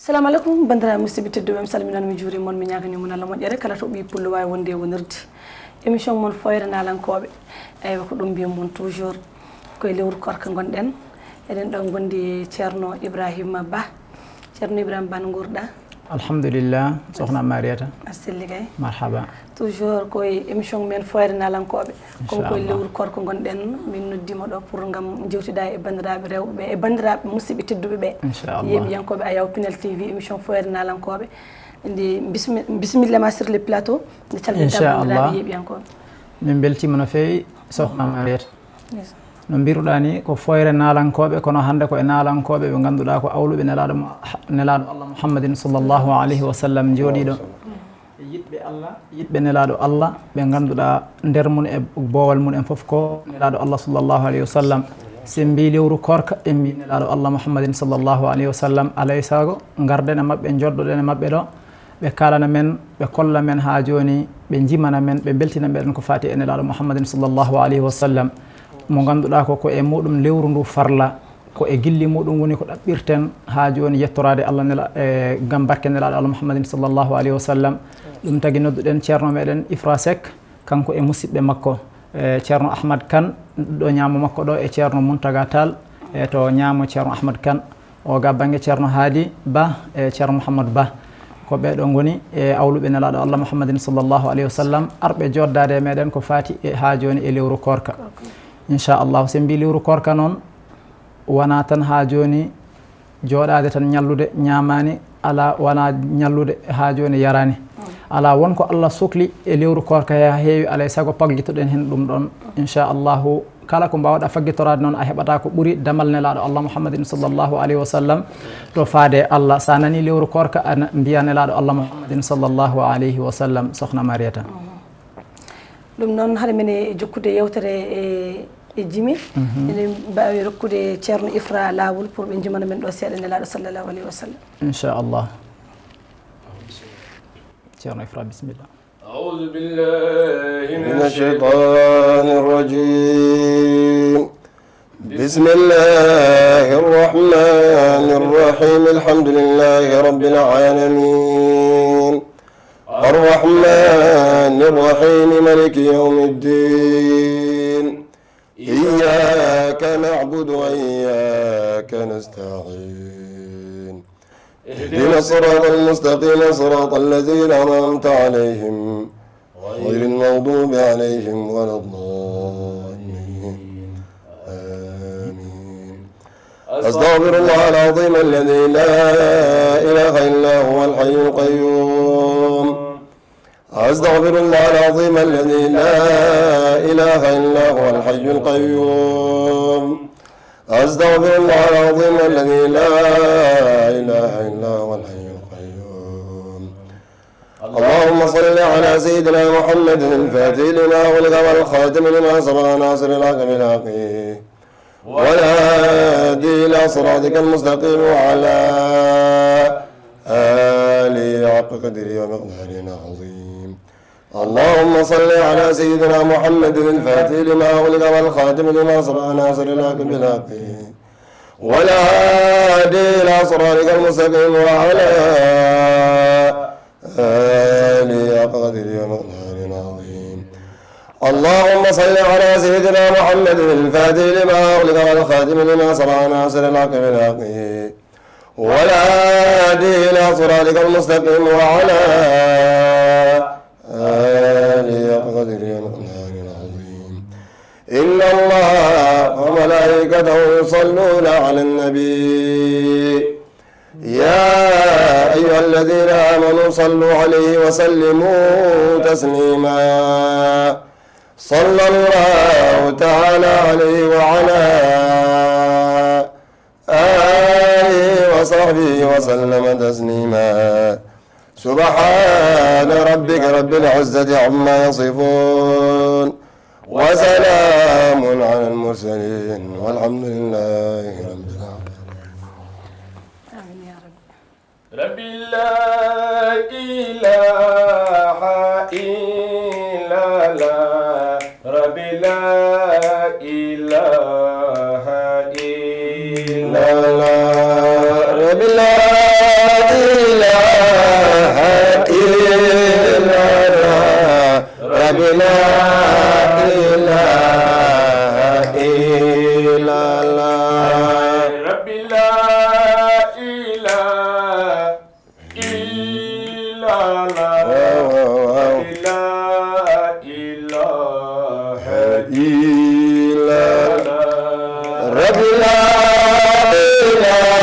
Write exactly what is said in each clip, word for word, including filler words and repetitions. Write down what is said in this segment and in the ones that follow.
Assalamu aleykum, banndiraaɓe musidɓe tedduɓe, mi salminaani, mi juuriima on, mi ñaaganii mon Allah moƴƴere, kala to ɓii pullo waawi wonde e wonirde. Émission mon Fooyre Naalankooɓe, eywa, ko ɗum mbiyen mon toujours, koye lewru koorka ngonɗen. Eɗen ɗo ngondi e Ceerno Ibrahima Ba. Ceerno Ibrahima Ba, no nguurɗaa? Alhamdulillah, Sokhna Mariata. A selli kay. Marhaba. Toujours koye émission men Fooyre Naalankooɓe. Comme koye lewru koorka ngonɗen, min noddiima ɗo pour ngam jewtida e banndiraaɓe rewɓe ɓe, e banndiraaɓe musidɓe tedduɓe ɓe. Inchallah. Yeeɓiyankooɓe Ayaw Pinel T V, émission Fooyre Naalankooɓe. Nde bismi-, bisimilla ma sur le plateau, nde calminɗaa banndiraaɓe yeeɓiyankooɓe. Min mbeltiima no feewi, Sokhna Mariata. Yes. No mbiruɗaa ni, ko Fooyre Naalankooɓe, kono hannde ko e naalankooɓe ɓe ngannduɗaa ko awluɓe Nelaaɗo Mu-, Nelaaɗo Allah Muhammadin sallallahu alayhi wa sallam jooɗiiɗo. E yiɗɓe Allah, yiɗɓe Nelaaɗo Allah, ɓe ngannduɗaa nder mum e boowal mum en fof ko Nelaaɗo Allah sallallahu alayhi wa sallam. So en mbii lewru koorka, en mbii Nelaaɗo Allah Muhammadin sallallahu alayhi wa sallam, alay saago ngarden e maɓɓe, njooɗoɗen e maɓɓe ɗo, ɓe kaalana men, ɓe kolla men haa jooni, ɓe njimana men, ɓe mbeltina meɗen ko faati e Nelaaɗo Muhammadin sallallahu alayhi wa sallam. Mo ngannduɗaa ko, ko e muɗum lewru ndu farla, ko e gilli muɗum woni ko ɗaɓɓirten haa jooni yettoraade Allah nela-, e ngam barke Nelaaɗo Allah Muhammadin sallallahu alayhi wa sallam. Ɗum tagi nodduɗen Ceerno meɗen Ifra Seck, kanko e musidɓe makko, e Ceerno Ahmad Kan, ɗo ñaamo makko ɗo, e Ceerno Muntaga Tall, e to ñaamo Ceerno Ahmad Kan, o ga bannge Ceerno Haadi Ba, e Ceerno Muhammad Ba. Ko ɓee ɗo ngoni e awluɓe Nelaaɗo Allah Muhammadin sallallahu alayhi wa sallam, arɓe jooɗdaade e meɗen ko faati e haa jooni e lewru koorka. Inchallahu, so en mbii lewru koorka noon, wonaa tan haa jooni jooɗaade tan ñallude, ñaamaani, alaa, wonaa ñallude haa jooni yaraani. Alaa, won ko Allah sokli e lewru koorka he haa heewi, alay sago paggitoɗen heen ɗum ɗoon. Inchallahu, kala ko mbaawɗaa faggitoraade noon, a heɓataa ko ɓuri damal Nelaaɗo Allah Muhammadin sallallahu alayhi wa sallam to faade Allah. So a nanii lewru koorka, a na-, mbiyaa Nelaaɗo Allah Muhammadin sallallahu alayhi wa sallam, Sokhna Mariata. Ɗum noon, hade men e jokkude yeewtere e, e jimi, eɗen mbaawi rokkude Ceerno Ifra laawol pour ɓe njimana men ɗo seeɗa Nelaaɗo sallallahu alayhi wa sallam. Inchallah. Ceerno Ifra, bisimilla. أعوذ بالله من الشيطان الرجيم. بسم الله الرحمن الرحيم. الحمد لله رب العالمين. الرحمن الرحيم. ملك يوم الدين. إياك نعبد وإياك نستعين. اهدنا الصراط المستقيم، صراط الذين أنعمت عليهم، غير المغضوب عليهم ولا الضالين. آمين. أستغفر الله العظيم الذي لا إله إلا هو الحي القيوم. أستغفر الله العظيم الذي لا إله إلا هو الحي القيوم. أستغفر الله العظيم الذي لا إله إلا هو الحي القيوم. اللهم صل على سيدنا محمد الفاتح لما أغلق والخاتم لما سبق ناصر الحق بالحق والهادي إلى صراطك المستقيم وعلى آله حق قدره ومقداره العظيم. اللهم صل على سيدنا محمد الفاتح لما أغلق والخاتم لما سبق ناصر الحق بالحق والهادي إلى صراطك المستقيم وعلى آله حق قدره ومقداره العظيم. اللهم صل على سيدنا محمد الفاتح لما أغلق والخاتم لما سبق ناصر الحق بالحق والهادي إلى صراطك المستقيم وعلى آله حق قدره ومقداره العظيم. إن الله وملائكته يصلون على النبي. يا أيها الذين آمنوا صلوا عليه وسلموا تسليما. صلى الله تعالى عليه وعلى آله وصحبه وسلم تسليما. سبحان ربك رب العزة عما يصفون. وسلام على المرسلين والحمد لله رب العالمين. آمين يا رب. ربي لا إله إلا لا، ربي لا إله إلا لا، ربي لا إله إلا الله، رب لا إله إلا الله. رب لا إله إلا الله. Waaw, waaw, waaw. رب لا إله إلا الله. رب لا إله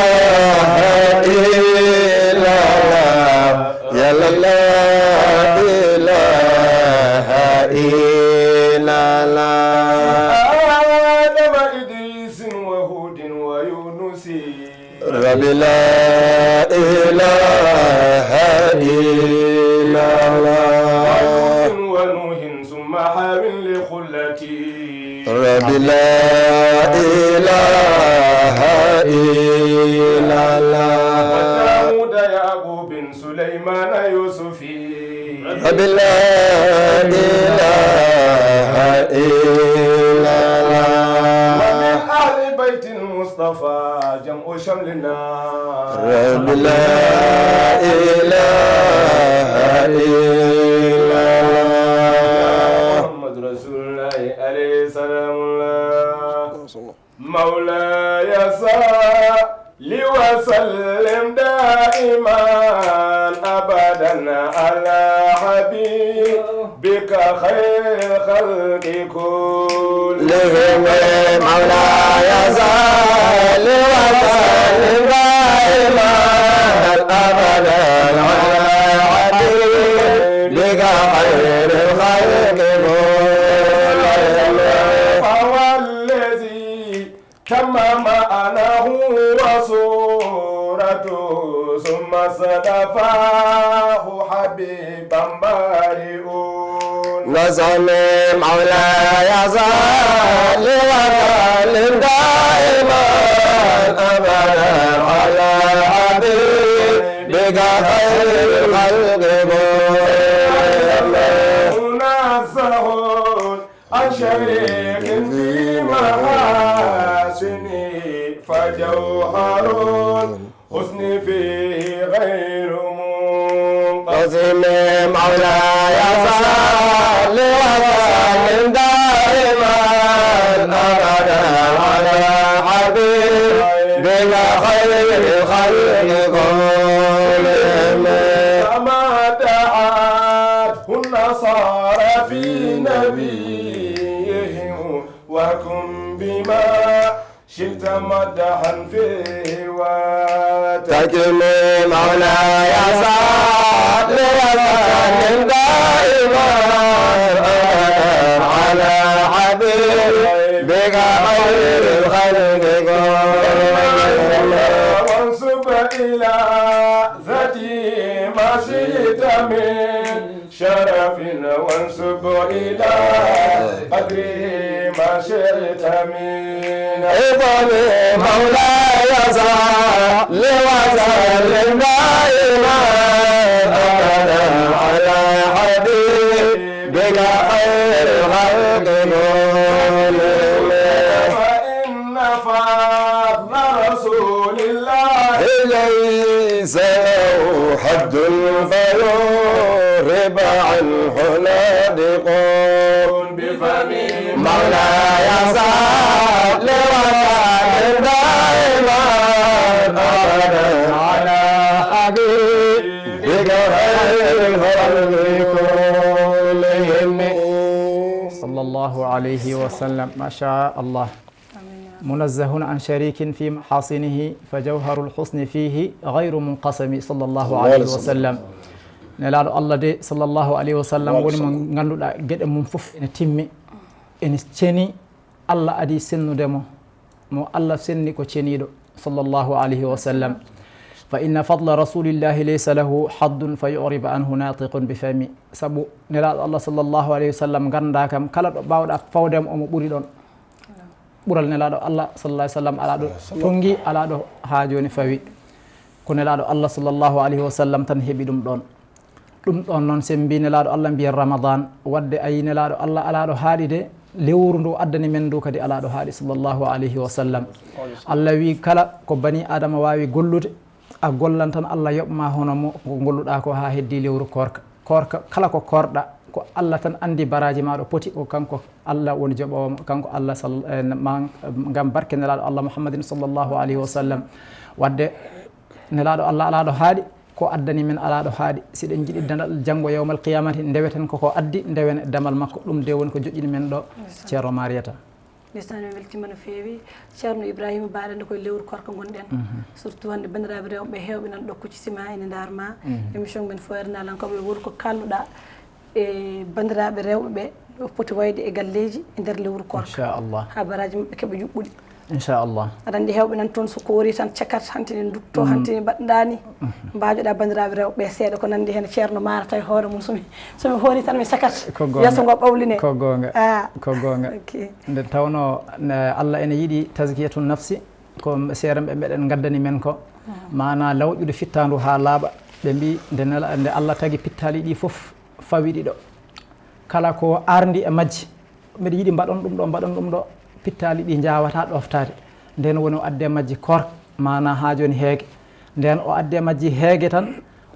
إلا الله. يا لا إله إلا الله. آدم إدريس وهود ويونس. رب لا إله إلا الله. ونوح ثم حاو لخلتي. رب لا إله إلا الله. وداود يعقوب سليمان يوسف. رب لا إله إلا الله. ومن أهل بيت المصطفى جمع شملنا. رب لا إله إلا الله. محمد رسول الله عليه سلام الله. مولاي صل وسلم دائما أبدا على حبيبك خير الخلق كلهم. مولاي صل وسلم دائما أبدا على حبيبك خير الخلق كلهم. فهو الذي تم معناه وصورته، ثم اصطفاه حبيبا بارئ. نظم مولاي صل وسلم دائما أبدا على حبيبك خير الخلق كلهم. منزه عن شريك في محاسنه، فجوهر الحسن فيه غير منقسم. مولاي صل وسلم دائما أبدا على حبيبك خير الخلق كلهم. كما دعته النصارى في نبيهم، وكن بما شئت مدحا فيه وتكريم. مولاي صل وسلم دائما أبدا على حبيبك خير الخلق كلهم. وانسب إلى ذاته ما شئت من شرف، وانسب إلى قدره ما شئت من عظم. مولاي صل وسلم دائما أبدا على حبيبك خير الخلق كلهم. فإن فضل رسول الله ليس له حد، فيغرب عنه ناطق بفم. مولاي صل وسلم دائما أبدا على حبيبك خير الخلق كلهم. صلى الله عليه وسلم. ما شاء الله. منزه عن شريك في محاسنه، فجوهر الحسن فيه غير منقسم، صلى الله عليه وسلم. Nelaaɗo Allah de, sallallahu alayhi wa sallam, woni mo ngannduɗaa geɗe mum fof ene timmi, ene ceni. Allah adii sennude mo, mo Allah senni ko ceniiɗo, sallallahu alayhi wa sallam. فإن فضل رسول الله ليس له حد فيغرب عنه ناطق بفم. Sabu Nelaaɗo Allah, sallallahu alayhi wa sallam, nganndaa kam, kala ɗo mbaawɗaa fawde mo, omo ɓuri ɗoon. Ɓural Nelaaɗo Allah, sallallahu alayhi wa sallam, alaa ɗo tonngi, alaa ɗo haa jooni fawi. Ko Nelaaɗo Allah, sallallahu alayhi wa sallam, tan heɓi ɗum ɗoon. Ɗum ɗoon noon, so en mbii Nelaaɗo Allah, mbiyen Ramadan, waɗde a yii Nelaaɗo Allah alaa ɗo haaɗi de, lewru ndu addani men ndu kadi alaa ɗo haaɗi, sallallahu alayhi wa sallam. Allah wii kala ko bani Aadama waawi gollude, a gollan tan Allah yoɓ ma hono mo ko golluɗa ko ha heddi lewru koorka. Koorka kala ko koorɗa ko Allah tan andi baraji ma ɗo poti, ko kanko Allah woni joɓowo ma, kanko Allah sal-, eh, ma, ngam barke nelaɗo Allah Muhammadin sallallahu alaihi wasallam. Wadde nelaɗo Allah alaɗo haaɗi, ko addani men alaɗo haaɗi. Siɗen jiɗi danal janngo yawmal qiyamati, ndeweten ko ko addi, ndewen e damal makko. Ɗum de woni ko joƴƴini men ɗo, Ceerno Mariata. Ndeysaan, mi weltima no feewi. Ceerno Ibrahima Ba, aɗa anndi koye lewru koorka ngonɗen. Surtout hannde banndiraaɓe rewɓe heewɓe nan ɗo kuccitima ene ndaar ma. Émission men Fooyre Naalankoɓe, woni ko kalluɗa e banndiraaɓe rewɓe ɓe ɗo poti wayde e galleeji e nder lewru koorka. Inchallah. Ha baraji maɓɓe keɓa juɓɓuɗi. Inchallah. Aɗa anndi heewɓe nan toon so koori tan cakat, hantini ndutto, hantini mbaɗɗani. Mbaajoɗa banndiraaɓe rewɓe ɓe seeɗa ko nanndi heen Ceerno Mara tawi hoore mum somi, somi hooni tan mi sakat. Ko goonga. Yeeso ngo ɓawline. Ko goonga. Ah. Ko goonga. Ok. Nde tawno ne Allah ene yiɗi tazkiyatu nafsi, ko seerenɓe meɗen ngaddani men ko. Maana lawƴude fittandu ha laaɓa. Ɓe mbi nde nela-, nde Allah tagi pittali ɗi fof fawi ɗiɗo. Kala ko ardi e majji, mbeɗa yiɗi mbaɗon ɗum ɗo, mbaɗon ɗum ɗo, pittali ɗi njawata ɗoftaade. Nden woni o adde majji koor, maana ha joni heege. Nden o adde majji heege tan,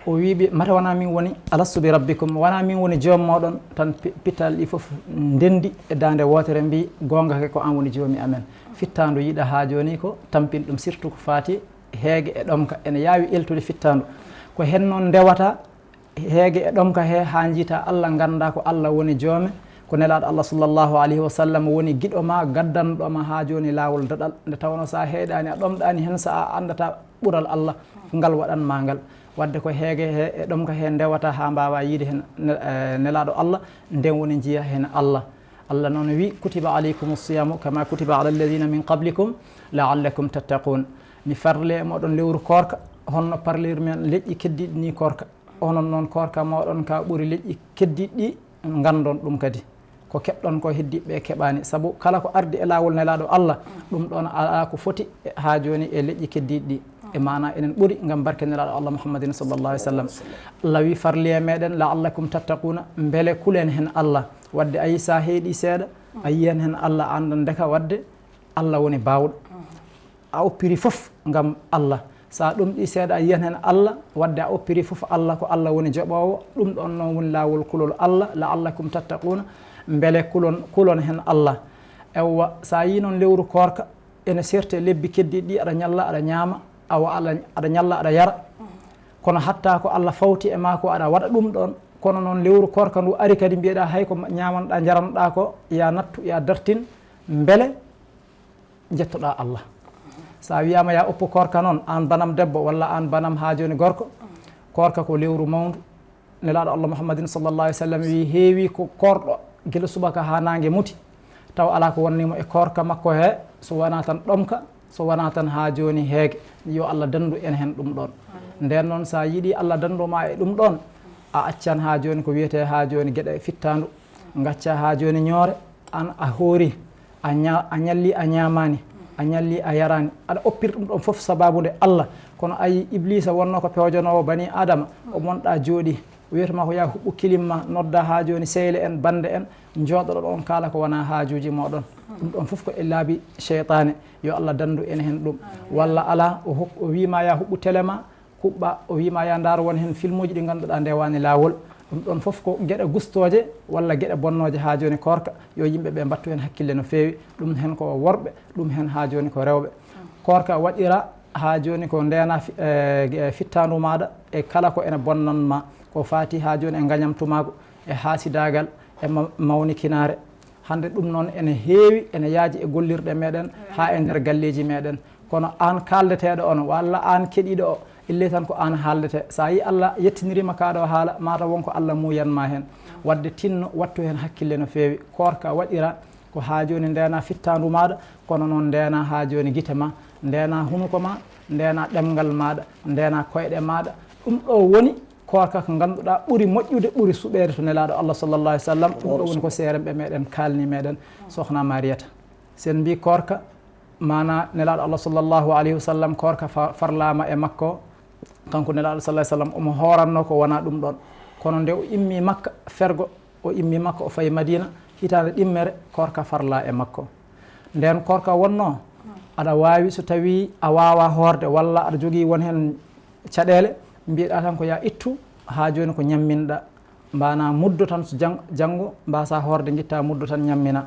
o wi ɓe, mata wona min woni, alastu bi rabbikum, wona min woni joom moɗon, tan pi-, pittali ɗi fof ndendi e dande wotere mbi, goonga ke ko an woni joomi amen. Fittandu yiɗa ha joni ko tampin ɗum, surtout ko fati heege e ɗomka. Ene yaawi eltude fittandu. Ko hen noon ndewata heege e ɗomka he, ha jiita Allah, ganda ko Allah woni joome, ko nelaɗo Allah sallallahu alayhi wa sallam woni giɗo ma, gaddanɗo ma ha joni lawol daɗal. Nde tawno sa heeɗani, a ɗomɗani hen, sa a andata ɓural Allah ngal waɗan ma ngal. Wadde ko heege he e ɗomka he ndewata ha mbawa yiide hen ne-, eh, nelaɗo Allah, nden woni jiiya hen Allah. Allah noon wi, kutiba alaykum siyamu kama kutiba ala alladhina min qablikum la'allakum tattaqun. Mi farle e moɗon lewru koorka, honno parlir men leƴƴi keddiɗi ni koorka. Onon noon, koorka moɗon ka ɓuri leƴƴi keddiɗi ɗi, gandon ɗum kadi. Ko keɓɗon ko heddiɓe keɓani. Sabu kala ko ardi e lawol nelaɗo Allah, ɗum ɗon ala ko foti e, ha joni e leƴƴi keddiɗi ɗi. E maana enen ɓuri ngam barke nelaɗo Allah Muhammadin sallallahu alaihi wasallam. Allah wi farli e meɗen, la'allakum tattaquna, mbele kulen hen Allah. Wadde ayi sa heeɗi seeɗa, a yiyan hen Allah, andan deka wadde Allah woni bawɗo. A oppiri fof ngam Allah. Sa ɗomɗi seeɗa, a yiyan hen Allah, wadde a oppiri fof Allah, ko Allah woni joɓowo. Ɗum ɗon noon woni lawol kulol Allah, la'allakum tattaquna, mbele kulon, kulon hen Allah. Ewwa, sa yi noon lewru koorka, ene serte lebbi keddiɗi ɗi, aɗa ñalla, aɗa ñaama, awa aɗa, aɗa ñalla, aɗa yara. Kono hatta ko Allah fawti e ma ko, aɗa waɗa ɗum ɗon. Kono noon lewru koorka ndu ari kadi mbiyeɗa hay ko ma-, ñamanɗa, njaranɗa ko, ya nattu, ya dartin, mbele jettoɗa Allah. Sa wiyama ya oppu koorka noon, an banam debbo walla an banam ha joni gorko, koorka ko lewru mawndu. Nelaɗo Allah Muhammadin sallallahu alaihi wasallam wi, heewi ko koorɗo gila subaka ha nangue muti, taw ala ko wonnimo e koorka makko he, so wona tan ɗomka, so wona tan ha joni heege. Yo Allah dandu en hen ɗum ɗon. Nden noon sa yiiɗi Allah dandu ma e ɗum ɗon, a accan ha joni ko wiyete ha joni gueɗe fittandu, gacca ha joni ñoore, an a hoori, a ña-, a ñalli, a ñamani, a ñalli, a yarani, aɗa oppir ɗum ɗon fof sababu nde Allah. Kono ayi Iblisa wonno ko pewjanowo bani Adama, o monɗa jooɗi, wiyatma ko ya huɓɓu kilim ma, nodda ha joni seyle en, bande en, jooɗoɗon on kaala ko wona haajuji moɗon. Ɗum ɗon fof ko e laabi cheytane. Yo Allah dandu en hen ɗum. Walla ala, o hok-, o wima ya huɓɓu télé ma, kuɓɓa, o wima ya ndaar won hen filmuji ɗi ganduɗa ndewani lawol. Ɗum ɗon fof ko geɗe gustoje walla geɗe bonnoje ha joni koorka. Yo yimɓe ɓe mbattu hen hakkille no feewi. Ɗum hen ko worɓe, ɗum hen ha joni ko rewɓe. Koorka waɗira ha joni ko ndena fi-, eh, ge-, fittandu maɗa e kala ko ene bonnan ma, ko fati ha joni e gañamtumagu, e hasidagal, e ma-, mawnikinare. Hande ɗum noon ene heewi, ene yaaji e gollirɗe meɗen, ha e nder galleji meɗen. Kono an kaldeteɗo on, walla an keɗiɗo o, ille tan ko an haaldete. Sa yi Allah yettinirima kaɗo haala, mata won ko Allah muyanma hen. Wadde tinno, wattu hen hakkille no feewi. Koorka waɗira ko ha joni ndena fittandu maɗa, kono noon ndena ha joni gite ma, ndena hunuko ma, ndena ɗemgal maɗa, ndena koyɗe maɗa. Ɗum ɗo woni koorka ko ganduɗa ɓuri moƴƴude, ɓuri suɓeede to nelaɗo Allah sallallahu alaihi wasallam. Ɗum ɗo woni ko seeremɓe meɗen kalni meɗen, sohna Mariyata. Sen mbi koorka, mana nelaɗo Allah sallallahu alaihi wasallam, koorka fa-, farlama e makko. Kanko nelaɗo sallallahu alaihi wasallam, omo horanno ko wona ɗum ɗon. Kono nde o immi Makka, fergo, o immi Makka, o fayi Madina, hitande ɗimmere, koorka farla e makko. Nden koorka wonno, aɗa wawi so tawi a wawa horde, walla aɗa jogui won hen caɗeele, mbiyeɗaa tan ko yaa ittu, haa jooni ko ñamminɗaa. Mbaanaa muddo tan, so jang-, janngo mbaasaa hoorde, ngittaa muddo tan ñammina.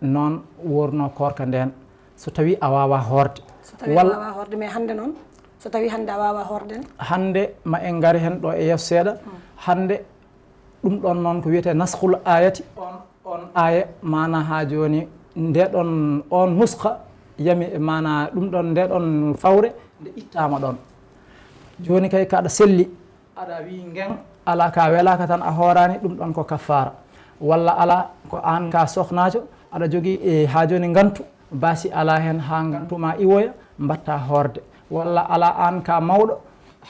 Noon wuurnoo koorka ndeen, so tawii a waawaa hoorde. So tawii a Wal- waawaa hoorde, mais hannde noon, so tawii hannde a waawaa hoorde ne? Hannde ma en ngari heen ɗo e yeeso seeɗa. Hannde ɗum ɗoon noon ko wiyetee naskhul ayati, oon, oon aaya, maanaa haa jooni nde ɗoon, oon nuskha yami, maanaa ɗum ɗoon, nde ɗoon fawre nde ittaama ɗoon. Jooni kay kaɗa selli, aɗa wii ngen, alaa ka welaaka tan a hooraani, ɗum ɗoon ko kaffaara. Walla alaa ko aan ka sohnaajo, aɗa jogii e haa jooni ngantu, baasi alaa heen haa ngantu ma iwoya, mbaɗtaa hoorde. Walla alaa aan ka mawɗo,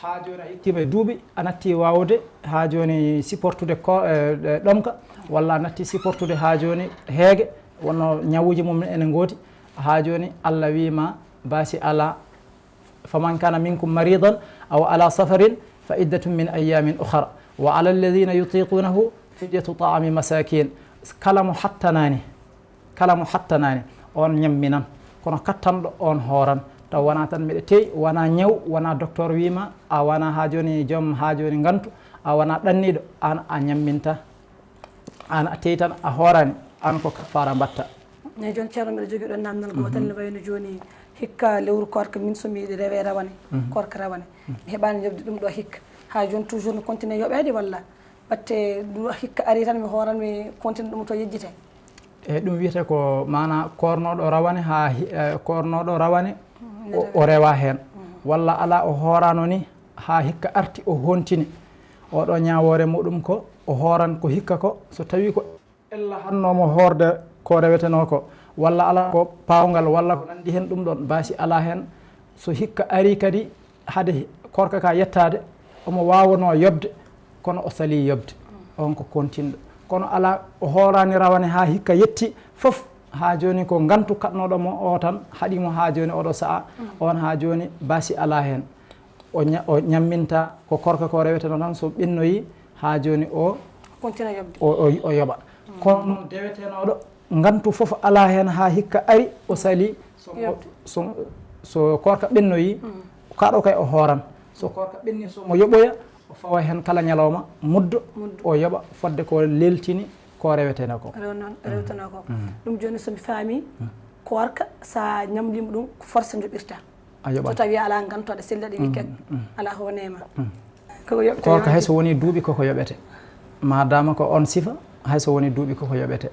haa jooni a yettiima e duuɓi, a natti waawude haa jooni supportude ko, e, e, ɗomka, walla a natti supportude haa jooni heege, wonno ñawuuji mum ene ngoodi, haa jooni Allah wii ma baasi alaa, فمن كان منكم مريضا أو على سفر فعدة من أيام أخر وعلى الذين يطيقونه فدية طعام مساكين. Kala mo hattanaani, kala mo hattanaani, oon ñamminan. Kono kattanɗo, oon hooran. Taw wonaa tan miɗa teyi, wonaa ñaw, wonaa docteur wii ma, a wonaa haa jooni joom, haa jooni ngantu, a wonaa ɗanniiɗo, aan a ñamminta. Aan a teyi tan a hooraani, aan ko kaffaara mbaɗta. Eeyi, jooni Ceerno, mbiɗa jogii ɗoon naamnal gootal, ne wayno jooni hikka lewru koorka, min so mi yiɗi rewe rawane, koorka rawane. Mi heɓaani yoɓde ɗum ɗo hikka. Haa jooni toujours mi continue yoɓeede walla batte ɗum hikka ari tan mi hooran mi continue ɗum to yejjitee? Eeyi, ɗum wiyetee ko maanaa koornooɗo rawane haa hi-, eh, koornooɗo rawane o, o rewa heen. Walla alaa o hooraano ni haa hikka arti o hontini. Oɗo ñaawoore muɗum ko o hooran ko hikka ko, so tawii ko ella hannoomo hoorde ko rewetenoo ko, walla alaa ko paawngal, walla ko nanndi heen ɗum ɗoon, baasi alaa heen. So hikka arii kadi, hade koorka ka yettaade, omo waawanoo yoɓde, kono o salii yoɓde. On ko kontinɗo. Kono alaa, o hooraani rawane haa hikka yetti fof, haa jooni ko ngantu kaɗnooɗo mo o tan, haɗi mo haa jooni oɗo sa'a, on haa jooni baasi alaa heen. O ña-, o ñamminta ko koorka ko rewetenoo tan, so ɓennoyi haa jooni o Continue yoɓde. O, o, o yoɓa. Kono noon dewetenooɗo, ngantu fof alaa heen haa hikka ari, o salii, so mo, Yoɓde. so, so koorka ɓennoyi, kaɗo kay o hooran. So koorka ɓenni, so mo yoɓoya, o fawa heen kala ñalawma, muddo, Muddo. o yoɓa fodde ko leltini ko reweteno ko. Rew noon, rewetenoo ko. Ɗum jooni so mi faami, koorka, so a ñamliima ɗum, ko force njoɓirta. A yoɓat. So tawi alaa ngantu, aɗa selli, aɗa wii kek, alaa ko woni e ma. Koko yoɓete Koorka hay so wonii duuɓi, koko yoɓete. Maadaama ko on sifa, hay so wonii duuɓi, koko yoɓete.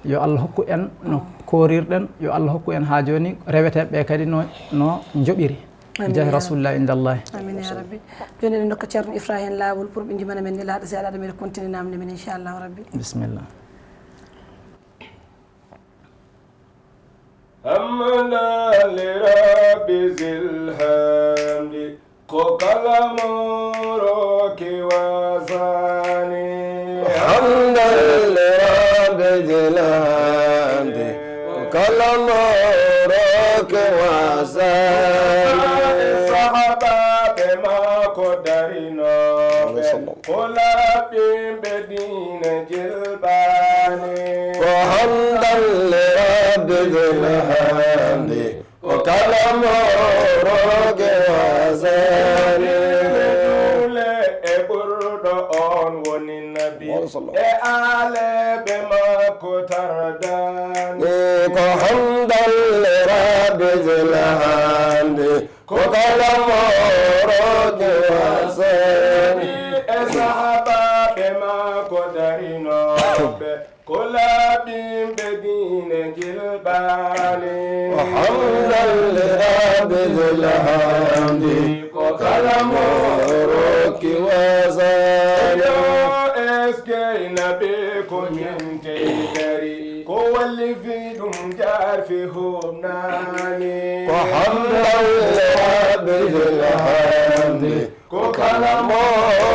Yo Allah hokku en no koorirɗen, yo Allah hokku en haa jooni reweteeɓe ɓe kadi no, no njoɓiri. Amiin Jahi ya Rabbi. Rasulillahi inda Allah. Amiin ya Rabbi. Jooni eɗen ndokka Ceerno Ibrahim laawol pour ɓe njimana men nelaaɗo seeɗa, aɗa meɗa continue naamnde men, inchallahu Rabbi. Bisimilla. حمدا لرب ذي الحمد، ko kala mo rokki wasaani. حمدا لرب ذي الحمد، ko kala mo rokki wasaani. Sahabaaɓe makko darinooɓe. Ko laaɓɓinɓe diine jilbaani. Ko حمدا لرب ذي الحمد. Ko kala mo rokki wasaani. Juule e ɓurɗo on woni nabi. E aaleeɓe makko tardani. Ko حمدا لرب ذي الحمد. Ko kala mo rokki wasaani. E sahabaaɓe makko darinooɓe, ko laaɓɓinɓe diine jilbaani. حمدا لرب ذي الحمد. Ko kala mo rokki wasaani. Yo eskey nabi ko min tey dari. Ko walli fi ɗum jaar fi huɓnaani. Ko حمدا لرب ذي الحمد. Ko kala mo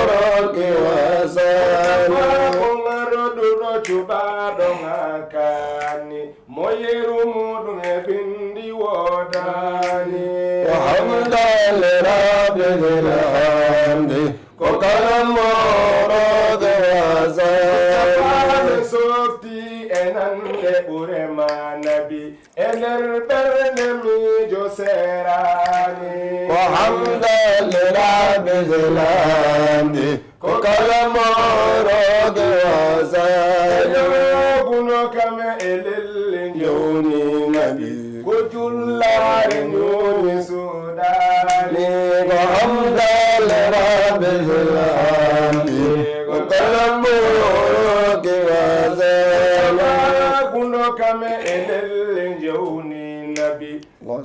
rokki wasaani. Ko ngarduɗo cuɓaaɗo ŋakkaani. Mo yeru muɗum e bindi woodaani. Ko حمدا لرب ذي الحمد. Ko kala mo rokki wasaani. Softi e nande ɓure ma nabi. E nder ɓernde miijo seeraani. وحمدا لرب ذي الحمد. Ko kala moroge wasani. Yo kuno kame e lelle joni nabi. Ko jullare joni sudani. Ko hamdan li rabbil hamdi. Ko kala moroge wasani. Kuno kame e lelle joni nabi.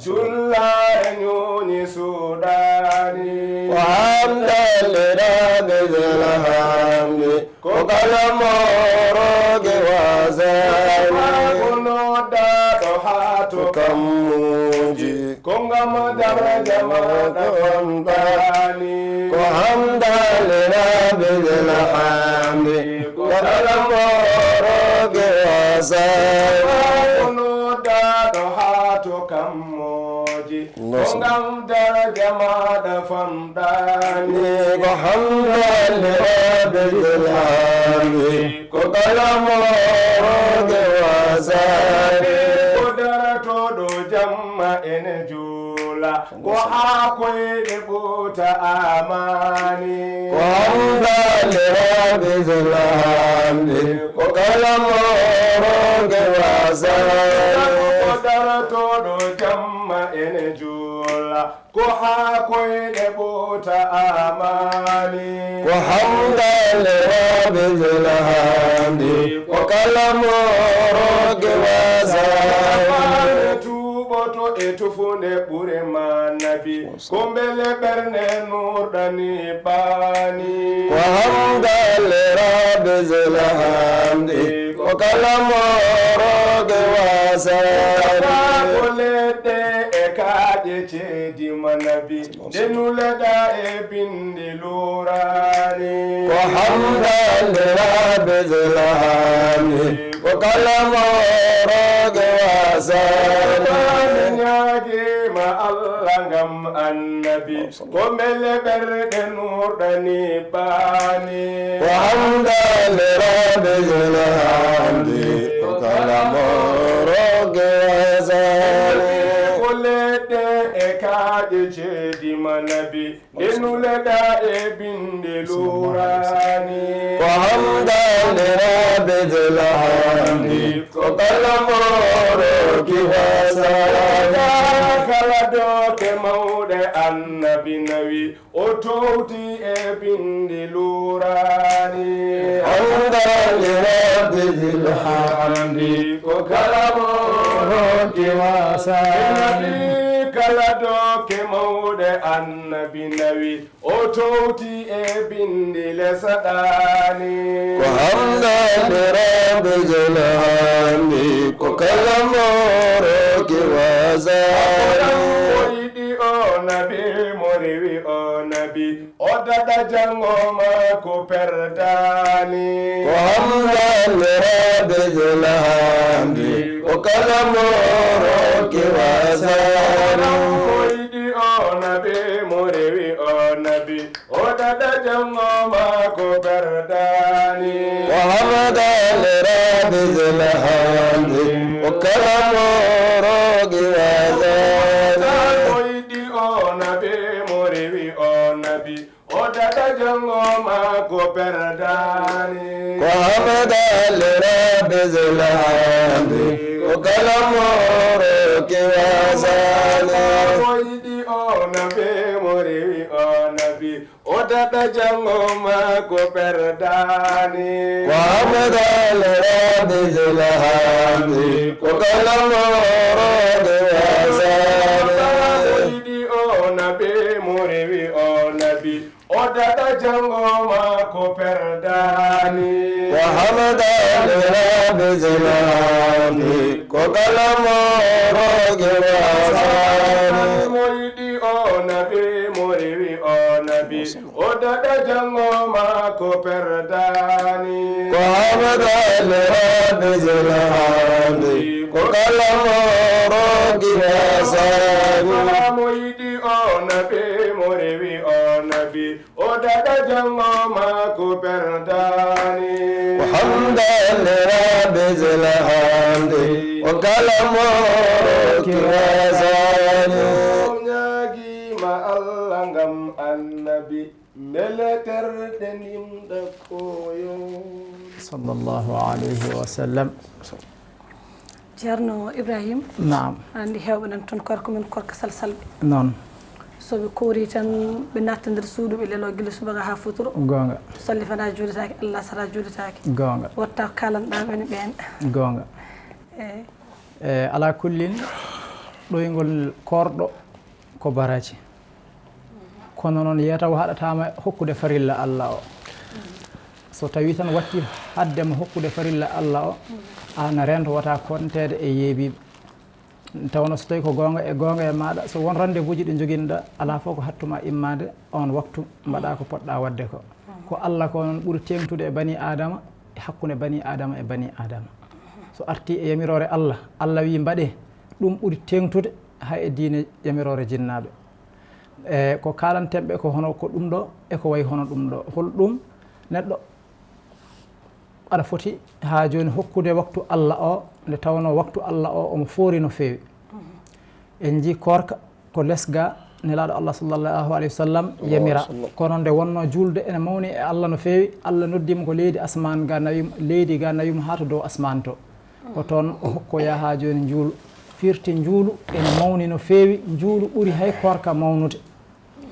Jullare ñoni suɗani. Ko hamdan li rabbi zil hamdi. Ko kala moroge wasani. Ko noddaɗo ha to kammuji. Ko ngam daraja maɗa famɗani. Ko hamdan li rabbi zil hamdi. Ko kala moroge wasani. Ko noddaɗo ha to kammuji. Ko ngam daraja maɗa famɗani. Ko hamdan li rabbi zil hamdi. Ko kala moroge wasani. Ko daratoɗo jamma ene juula. Ko ha koyɗe ɓuuta amani. Ko hamdan li rabbi zil hamdi. Ko kala moroge wasani. Ko daratoɗo jamma ene juula. Ko ha koyɗe ɓuuta amani. Ko hamdan li rabbi zil hamdi. Ko kala moroge wasani. Tuuɓoto e tufunde ɓure ma nabi. Ko mbele ɓerne nurɗani ɓani. Ko hamdan li rabbi zil hamdi. Ko kala moroge wasani. Ko leɗɗe e kaaƴe ceedi ma nabi. Nde nuleɗa e bindi lurani. Ko hamdan li rabbi zil hamdi. Ko kala moroge wasani. Ñaagima Allah ngam annabi. Ko mbele ɓerɗe nurɗani ɓani. Ko hamdan li rabbi zil hamdi. Ko kala moroge wasani. Ko leɗɗe e kaaƴe ceedi ma nabi. Nde nuleɗa e bindi lurani. Ko hamdan li rabbi zil hamdi. Ko kala moroge wasani. Kala dokke mawɗe annabi nawi. O towti e bindi lurani. Hamdan li rabbi zil hamdi. Ko kala moroge wasani. Kala dokke mawɗe annabi nawi. O towti e bindi lesaɗani. Ko hamdan li rabbi zil hamdi. Ko kala moroge wasani. O yiɗi o nabi, mo rewi o nabi. O daɗa jango ma ko perdani. Ko hamdan li rabbi zil hamdi. Ko kala moroge wasani. O yiɗi o nabi, mo rewi o nabi. O daɗa jango ma ko perdani. Ko hamdan li rabbi zil hamdi. Ko kala moroge wasani. O yiɗi o nabi, mo rewi o nabi. O daɗa jango ma ko perdani. Ko hamdan li rabbi zil hamdi. Ko kala moroge wasani. O yiɗi o nabi, mo rewi o nabi. O daɗa jango ma ko perdani. Ko hamdan li rabbi zil hamdi. Ko kala moroge wasani. O yiɗi o nabi, mo rewi o nabi. O daɗa jango ma ko perdani. Ko hamdan li rabbi zil hamdi. Ko kala moroge wasani. Mo yiɗi o nabi, mo rewi o nabi. O daɗa jango ma ko perdani. Ko hamdan li rabbi zil hamdi. Ko kala moroge wasani. Mo yiɗi o nabi, mo rewi o nabi. O daɗa jango ma ko perdani. Ko hamdan li rabbi zil hamdi. Ko kala moroge wasani. Ñaagima Mbele terɗe nimɗa koyo. Sallallahu alayhi wa sallam. Ceerno Ibrahim, Naam. Anndi heewɓe nan toon korka men korka salsalɓe. Noon. So ɓe koori tan, ɓe natta nder suudu, ɓe lelo gila subaka haa futuro. Goonga. Salli fana juulitaake, Allah sara juulitaake. Goonga. Watta ko kalanɗaa ɓen ɓeen. Goonga. Eyi. E ala kullin, ɗoyngol koorɗo ko baraaji. Kono noon, yeetaw haɗataama hokkude farilla Allah o. So tawii tan watti haddema hokkude farilla Allah o, aan a reento wata konteede e yeebiiɓe. Tawno so tawii ko goonga e goonga e maaɗa, so won rendez-vous ji ɗi njoginɗa, alaa fof ko hattuma immaade oon waktu, mbaɗa ko poɗɗa waɗde ko. Ko Allah ko noon ɓuri teeŋtude e bani Aadama, e hakkunde bani Aadama e bani Aadama. So artii e yamiroore Allah, Allah wii mbaɗee, ɗum ɓuri teeŋtude hay e diine yamiroore jinnaaɓe. E ko kaalanten ɓe ko hono ko ɗum ɗo, e ko wayi hono ɗum ɗo. Hol ɗum neɗɗo aɗa foti haa jooni hokkude waktu Allah o, nde tawnoo waktu Allah o omo foori no feewi. En njii koorka ko les ga Nelaaɗo Allah sallallahu alayhi wa sallam yamira. Kono nde wonnoo juulde ene mawni e Allah no feewi, Allah noddi mo ko leydi asmaan ga nawi, leydi ga nawi mo haa to dow asmaan to. Ko toon o hokkoyaa haa jooni njuulu. Firti njuulu ene mawni no feewi, njuulu ɓuri hay koorka mawnude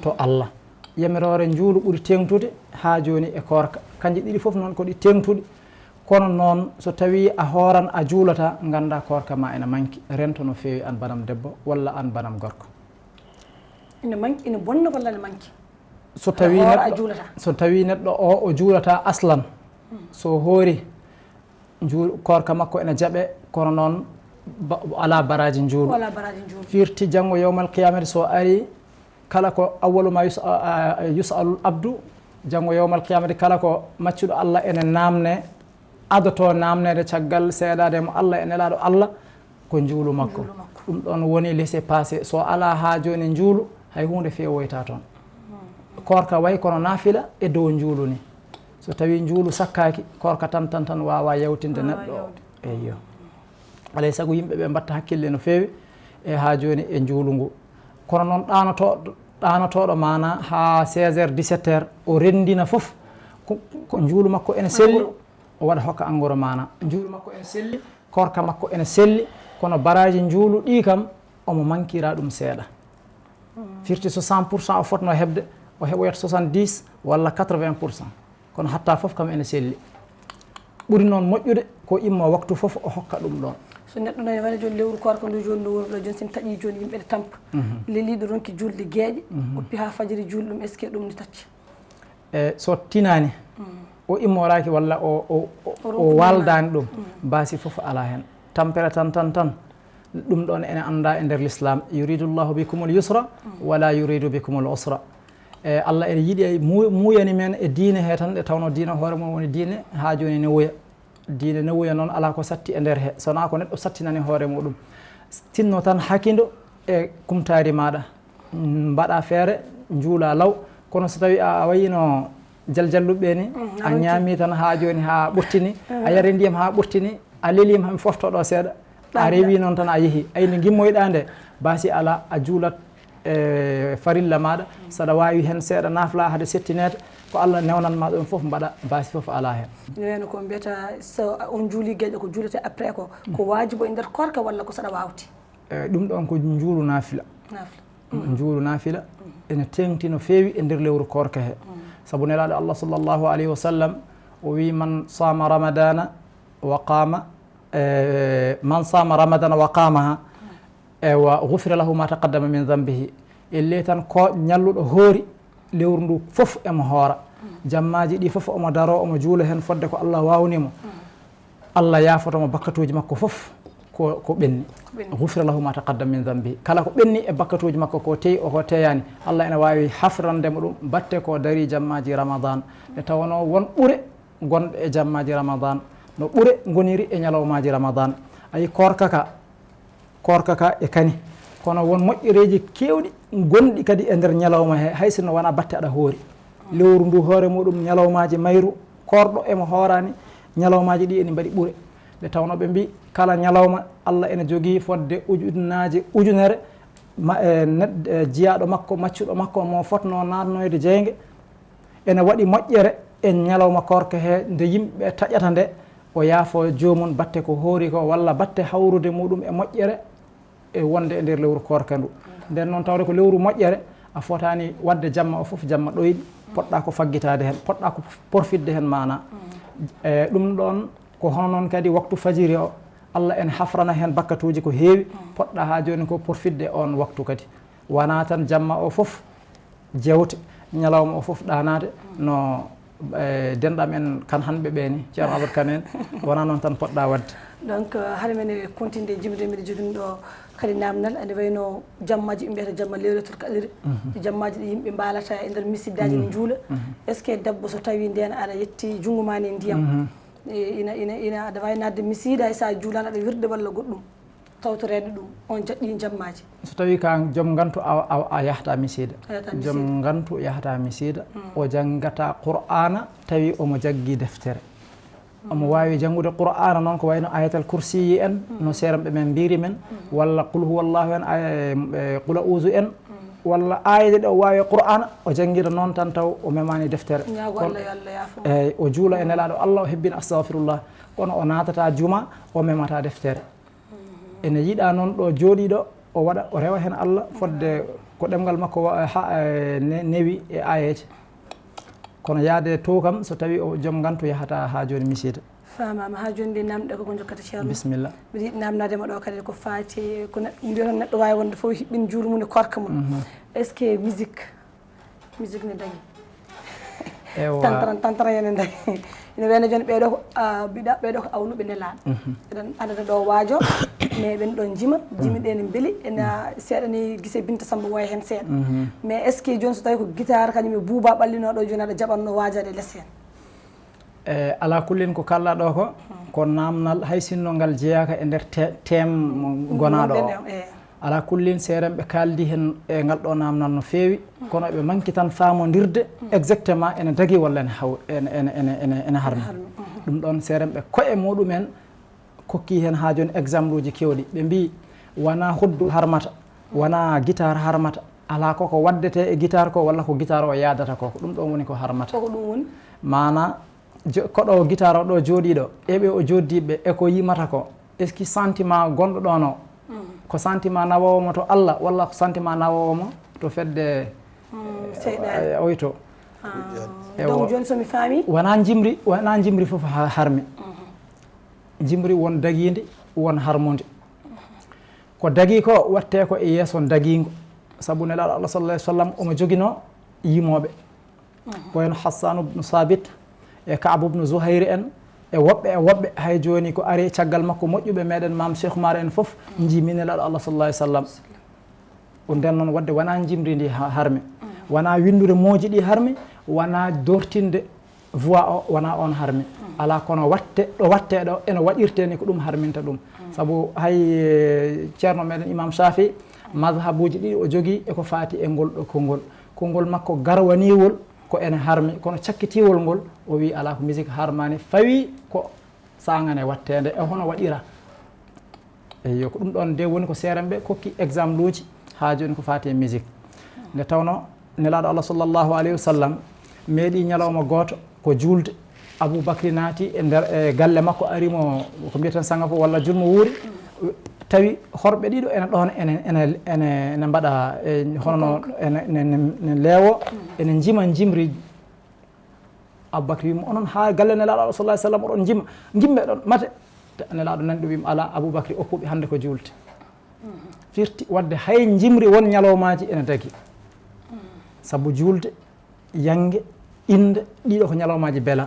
to Allah. Yamiroore njuulu ɓuri teeŋtude haa jooni e koorka. Kanji ɗiɗi fof noon ko ɗi teeŋtuɗi. Kono noon, so tawii a hooran, a juulataa, nganndaa koorka ma ena manki. Rento no feewi aan banam debbo walla aan banam gorko. Ina manki, ina bonna walla ina manki? So tawii Hoora a neɗɗo, juulataa. So tawii neɗɗo o, o juulataa aslan, so hoori, njuul-, koorka makko ene jaɓe, kono noon ba-, alaa baraaji njuulu. Wala baraaji njuulu. Firti janngo yawmal qiyamati so ari, kala ko awwalu ma yus-, a, a, yus'alul abdu, janngo yawmal qiyamati kala ko maccuɗo Allah ene naamne, adoto naamneede caggal seedaade mo Allah e Nelaaɗo Allah, ko njuulu makko. Njuulu makko. Ɗum ɗoon woni laissez-passer. So alaa haa jooni njuulu, hay huunde feewoyta toon. Koorka wayi kono naafila e dow njuulu ni. So tawii njuulu sakkaaki, koorka tan, tan, tan waawaa yawtinde Waawaa neɗɗo o. yawde. Eyyo. Alaa e sago yimɓe ɓe mbaɗta hakkille no feewi e haa jooni e njuulu ngu. Kono noon ɗaanotooɗo, ɗaanotooɗo maanaa haa seize heures, dix-sept heures, o renndina fof, ko, ko njuulu makko ene selli, o waɗa hokka angoro maanaa. Njuulu makko ene selli, koorka makko ene selli, kono baraaji njuulu ɗii kam, omo mankira ɗum seeɗa. Firti so cent pour cent o fotnoo heɓde, o heɓoyat soixante-dix walla quatre-vingts pour cent. Kono hatta fof kam ene selli. Ɓuri noon moƴƴude ko immo waktu fof o hokka ɗum ɗoon. So neɗɗo nani wona jooni lewru koorka ndu jooni ndu woni ɗo jooni, so en taƴii jooni yimɓe ne tampa. Leliiɗo ronki juulde geeƴe, uppi haa fajiri juuli ɗum, est-ce que ɗum ne tacci? E so tinaani, o immoraaki walla o, o, o, O o ronki waaldaani ɗum, baasi fof alaa heen. Tampere tan, tan, tan, ɗum ɗoon ene anndaa e nder l'islam. Yuridu llahu bikumul yusra, wala yuridu bikumul usra. E Allah ene yiɗi e mu-, muuyani men e diine he tan, nde tawnoo diine hoore mum woni diine, haa jooni ne woya. Diine ne woya noon, alaa ko satti e nder he, so wonaa ko neɗɗo sattinani hoore muɗum. Tinno tan hakindo e kumtaari maaɗa. Mm, mbaɗa feere, njuula law. Kono so tawii a, a wayino jaljalluɓe ni, a ñaami tan haa jooni, haa ɓurtini, a yari ndiyam haa ɓurtini, a leliima, mi fofto ɗo seeɗa, a rewi noon tan a yehi. Ay nde ngimmoyɗaa nde, baasi alaa, a juulat e farilla maaɗa, saɗa waawi heen seeɗa naafla hade settineede, ko Allah newnan ma ɗum fof mbaɗa, baasi fof alaa heen. Ene wayno ko mbiyata, so on juuli geeƴe, ko juulete après ko, ko waajibo e nder koorka walla ko saɗa waawti? E ɗum ɗoon ko njuulu naafila. Naafila. Njuulu naafila ene teeŋti no feewi e nder lewru koorka he. Sabu Nelaaɗo Allah sallallahu alayhi wa sallam o wii, "Man saama ramadana wa qaama, e, man saama ramadana wa qaamaha, ewa, gufira lahu ma taqaddama min zambihi." Ellee tan ko ñalluɗo hoori lewru ndu fof emo hoora. Jammaaji ɗi fof omo daroo, omo juula heen fodde ko Allah waawni mo. Allah yaafoto mo bakkatuuji makko fof ko, ko ɓenni. Gufira lahu ma taqaddama min zambihi. Kala ko ɓenni e bakkatuuji makko, ko teyi o ko teyaani, Allah ene waawi hafrande mo ɗum batte ko darii jammaaji Ramadan. Nde tawnoo won ɓure gonɗe e jammaaji Ramadan no ɓure ngoniri e ñalawmaaji Ramadan. Ayi, koorka ka, koorka ka e kani. Kono won moƴƴereeji keewɗi gonɗi kadi e nder ñalawma he, hay sinno wonaa batte aɗa hoori. Lewru ndu hoore muɗum ñalawmaaji mayru, koorɗo emo hooraani, ñalawmaaji ɗi ene mbaɗi ɓure. Nde tawnoo ɓe mbii kala ñalawma Allah ene jogii fodde ujunnaaje ujunere ma, e, ned-, e, jiyaaɗo makko, maccuɗo makko mo fotnoo naatnoyde jeynge, Ene waɗi moƴƴere e ñalawma koorka he, nde yimɓe taƴata nde, o yaafo joomum batte ko hoori ko, walla batte hawrude muɗum e moƴƴere e wonde e nder lewru koorka ndu. Nden noon, tawde ko lewru moƴƴere, a fotaani waɗde jamma o fof jamma ɗoyɗi, poɗɗa ko faggitaade heen, poɗɗa ko porfitde heen maana. E ɗum ɗoon, ko hono noon kadi waktu fajiri o, Allah ene hafrana heen bakkatuuji ko heewi, poɗɗa haa jooni ko porfitde oon waktu kadi. Wonaa tan jamma o fof jeewte, ñalawma o fof ɗaanaade, no, eh, denɗam en Kan Hanɓe ɓee ni, Ceerno Amadou Kan en, wonaa noon tan poɗɗa waɗde. Donc, eh, hade men e continue jimde, mbiɗa jogii ɗo kadi naamnal, ene wayno jammaaji ɓe mbiyata jamma Leylatul Qadri, jammaaji ɗi yimɓe mbaalata e nder misiidaaji ne njuula. Est-ce que debbo so tawii ndeen aɗa yetti junngo ma ne ndiyam, e ina, ina, ina, aɗa waawi naatde misiida hay so a juulaani, aɗa wirde walla goɗɗum, tawtoreede ɗum, on jaɓɓii jammaaji? So tawii ko aan joom ngantu, a, a, a yahata misiida. A yahata misiida. Joom ngantu yahata misiida, o janngata Qur'aana tawi omo jaggi deftere. Omo waawi janngude Qur'aana noon ko wayno Ayatal Kursiyi en, no seeremɓe men mbiyri men, walla Qul Huwallahu en, ay-, e, Qul A'uuzu en, walla aayaaje ɗe o waawi e Qur'aana, o janngira noon tan taw o memaani deftere. Ñaago Allah yo Allah yaafo mo. Eey, o juula e Nelaaɗo Allah, o hebbina astagfirullah, kono o naatata juma, o memata deftere. Ene yiɗa noon ɗo jooɗiiɗo, o waɗa, o rewa heen Allah, fodde ko ɗemngal makko wa-, ha, e, ne-, newi e aayeeje. Kono yahde to kam, so tawi o joom ngantu yahata haa jooni misiida. Faamaama. Haa jooni ɗe naamne ɗe ko ko njokkata, Ceerno. Bisimilla. Mbiɗa yiɗi naamnaade ma ɗo kadi ko faati, ko neɗɗo, mbiyata neɗɗo waawi wonde fof hiɓɓin juulu mum e koorka mum. Est-ce que musique Musique ne dagi. Ewa. Tantaran, tantaran ene dagi. Ina wayno jooni ɓeeɗo ko, ah, mbiɗa, ɓeeɗo ko awluɓe Nelaaɗo. Eɗen adada ɗo waajo, mais ɓen ɗo jima, jimi ɗe ne mbeli, ena seeɗa ni gise Binta Samba wayi heen seeɗa. Mais est-ce que jooni so tawi ko guitare kañum e buuba ɓallinooɗo jooni aɗa jaɓatno waajaade les heen? E, alaa kullin ko kaalɗaa ɗo ko, ko naamnal, hay sinno ngal jeyaaka e nder te-, thème mo gonaaɗo o. Gonɗen o, e. Alaa kullin seeremɓe kaaldi heen e ngal ɗo naamnal no feewi, kono eɓe manki tan faamondirde exactement ene dagi walla ene haw-, ene, ene, ene, ene, ene harmi. Harmi. Ɗum ɗoon seeremɓe koye muɗumen kokki heen haa jooni exemple uji keewɗi. Ɓe mbii, wonaa hoddu harmata, wonaa gitaar harmata, alaa ko ko waddetee e gitaar ko walla ko gitaar o yaadata ko, ko ɗum ɗoon woni ko harmata. Koko ɗum woni? Maana, jo-, koɗo gitaar o ɗo jooɗiiɗo, e ɓe o jooɗdiiɓe, e ko yimata ko, est-ce que sentiment gonɗo ɗoon o, ko sentiment nawoowo mo to Allah walla ko sentiment nawoowo mo to fedde, mm, seyɗaane, eh, oyto? Ah. Ewa. Donc, jooni so mi faami? Wonaa njimri, wonaa njimri fof ha-, harmi. Jimri won dagiindi, won harmundi. Ko dagii ko, wattee ko e yeeso dagiingo. Sabu Nelaaɗo Allah sallallahu alaihi wasallam omo joginoo yimooɓe. Ko en Hassanu bnu Sabit, e Ka'bu bnu Zuhayri en, e woɓɓe e woɓɓe. Hay jooni ko ari e caggal makko moƴƴuɓe meɗen Maam Cheikh Oumar en fof, njimi Nelaaɗo Allah sallallahu alaihi wasallam. Ko nden noon waɗde wonaa njimri ndi ha-, harmi, wonaa winndude mooji ɗi harmi, wonaa dortinde voix o, wonaa oon harmi. Alaa kono watte, ɗo wattee ɗo, ene waɗirtee ni ko ɗum harminta ɗum. Sabu hay, eh, ceerno meɗen Imam Shafi, mazhabuuji ɗiɗi o jogii e ko faati e ngol ɗo konngol. Konngol makko garwaniiwol ko ene harmi, kono cakkitiiwol ngol, o wii alaa ko musique harmaani, fawi ko saangane watteende e hono waɗira. Eyyo, ko ɗum ɗoon nde woni ko seeremɓe kokki exemple uji haa jooni ko faati e musique. Nde tawnoo Nelaaɗo Allah sallallahu alaihi wasallam meeɗi ñalawma gooto ko juulde. Abuu Bakri naati e nder, e galle makko, ari mo, ko mbiyeten sanga ko, walla julmo wuuri, tawi horɓe ɗiɗo ene ɗoon, ene, ene, ene, ene mbaɗa, e, hono no, ene, ene, ene, ene leewo, ene njima njimri. Abubakri wiimo, "Onon haa galle Nelaaɗo Allah sallallahu alaihi wasallam oɗon njima, njimme ɗon, mate?" Te Nelaaɗo nani ɗum wiimo, "Alaa, Abubakri, okkuɓe hannde ko juulde." Firti waɗde hay njimri won ñalawmaaji ene dagi. Sabu juulde, yannge, innde, ɗiɗo ko ñalawmaaji bela.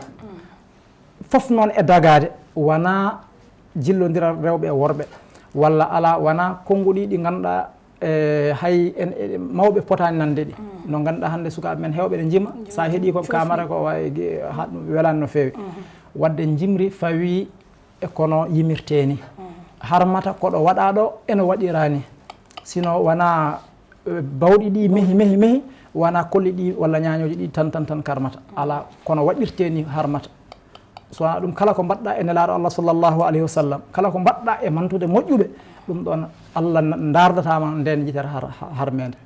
Fof noon e dagaade, wonaa jillondiral rewɓe e worɓe, walla alaa, wonaa konnguɗi ɗi ngannduɗaa, e, hay en, e, mawɓe potaani nande ɗi. No ngannduɗaa hannde sukaaɓe men heewɓe ne njima, so a heɗii ko kamara ko wayi ge-, ha ɗum welaani no feewi. Waɗde njimri fawii e kono yimirtee ni. Harmata ko ɗo waɗaa ɗo, ene waɗiraa ni. Sino wonaa, e, bawɗi ɗi mehi, mehi, mehi, wonaa kolli ɗi walla ñaañooji ɗi tan, tan, tan karmata. Alaa, kono waɗirtee ni harmata. So wonaa ɗum, kala ko mbaɗɗaa e Nelaaɗo Allah sallallahu alaihi wasallam, kala ko mbaɗɗaa e mantude moƴƴuɓe, ɗum ɗoon Allah na-, ndaardata ma ndeen yitere har-, har-, harmeende.